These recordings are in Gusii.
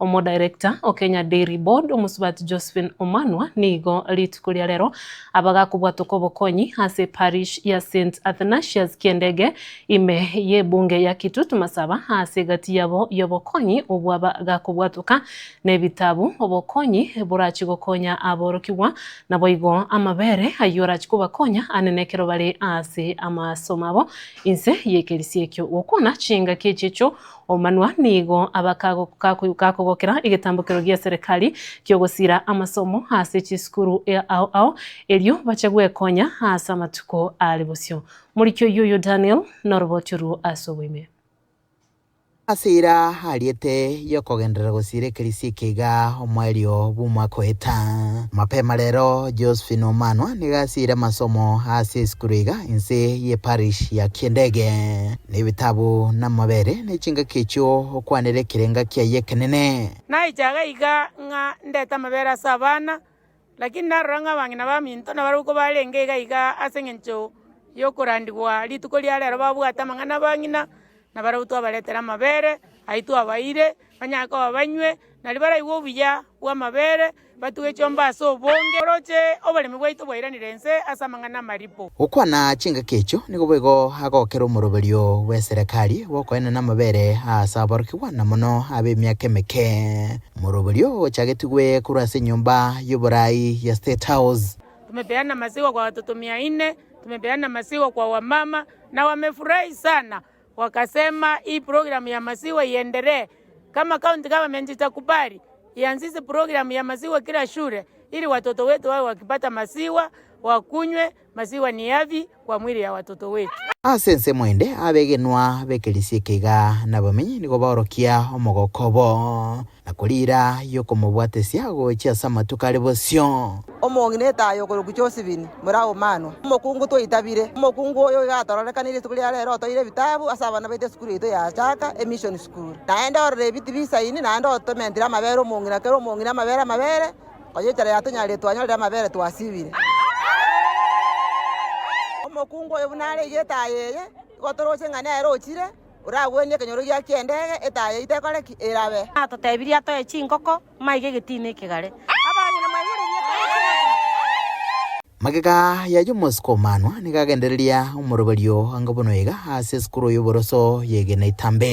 Omodirector o Kenya Dairy Board Omosubati Josephine Omanwa nigo rituko ria rero abagakobwatoka obokonyi ase eparish ya St Athanasius Kiendege ime y'ebunge ya Kitutu Masaba ase egati yabo y'obokonyi obwo abagakobwatoka nebitabu obokonyi borachi gokonya aborokigwa naboigo amabere ayio orachi kobakonya anene ekero bare ase amasomo abo inse y'ekerisia ekio gokwana chingaki echi echio Omanwa nigo aba kagokera egetambokero gia serikali ki'ogosiira amasomo ase chisukuru ao ao, erio bache gwekonya ase amatuko are bosio. Moriki oyio oyo Daniel noroboti orwo ase oboime. Ase eira ariete y'okogenderera gosiira ekerisia eke iga omoerio bw'omwaka oeta. Mapema rero Josephine Omanwa nigo asiire amasomo ase esukuru iga inse ye parish ya Kiendege. Na ebitabu namabere, ne chingaki echio okwanere ekerenga kiaye ekenene. Naiche iga iga ng'a ndete amabere ase abana, lakini narora ng'a abang'ina baminto nabarabwo kobarenge iga iga ase engencho y'okorandigwa rituko ria rero babwate amang'ana abang'ina, nabarabwo twabaretera amabere, ayio twabaeire, banyare koba banywe, nario baraigwe obuya bw'amabere, batuge chiombe ase obonge. Oroche oboremi bwaito bwairanire inse ase amang'ana amaripo. Gokwana chingaki echio nigo boigo agokera omoroberio bw'eserekari bw'okoenana amabere ase aborokigwa na mono ab'emiaka emeke. Omoroberio ochagetigwe korwa ase enyomba y'oboraai ya State House. Tumepeana maziwa kwa watoto mia nne, tumepeana maziwa kwa wamama na wamefurahi sana wakasema hii program ya maziwa iendelee. Kama county government itakubali ianzishe program ya maziwa kila shule ili watoto wetu wawe wakipata maziwa wakunywe, maziwa ni afya kwa mwili ya watoto wetu. Ase ensemo ende abegenwa b'ekerisia eke iga nabamenyi nigo baorokia omogoko obo. Na koriira y'okomobwatesia gochia ase amatuko are bosio. Omong'ina etaya okorokwa Josibini, mora Omanwa, omokungu twaitabire. Omokungu oyo iga atororekanire rituko ria rero otoire ebitabu ase abana baito esukuru yaito ya Chaka Emission School. Naende orore ebiti bisaini naende otomentire amabere omong'ina kera omong'ina amabere amabere, konya echara yatonyarire twanyorire amabere twasibire. Omokungu oyo buna are iga etaya eye, igo toroche ng'a nere ochire. Oragwenie ekenyoro gia ki'endege, etaya yaito ekore ki? Erabe. Atotebirie atoe chingoko, maiga egetina ekegare. Abang'ina mwaigure erieta rie chingoko. Magega y'ayio omosike omanwa nigo agendereria omoroberio anga buna oiga ase esukuru y'oboroso y'egena itambe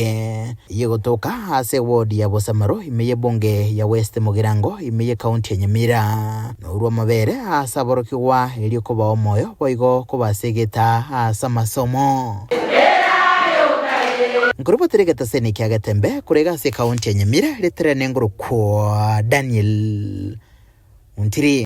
eyio egotoka ase eward ya Bosamaro ime y'ebunge ya West Mugirango ime y'ecounty ya Nyamira. Norwa amabere ase aborokigwa erio kobaa omoyo boigo kobasegeta ase amasomo. Nkorobotera egetaseni kia Getembe korwa iga ase ekaunti ya Nyamira, ritere nengoro kwa Daniel Ontiri.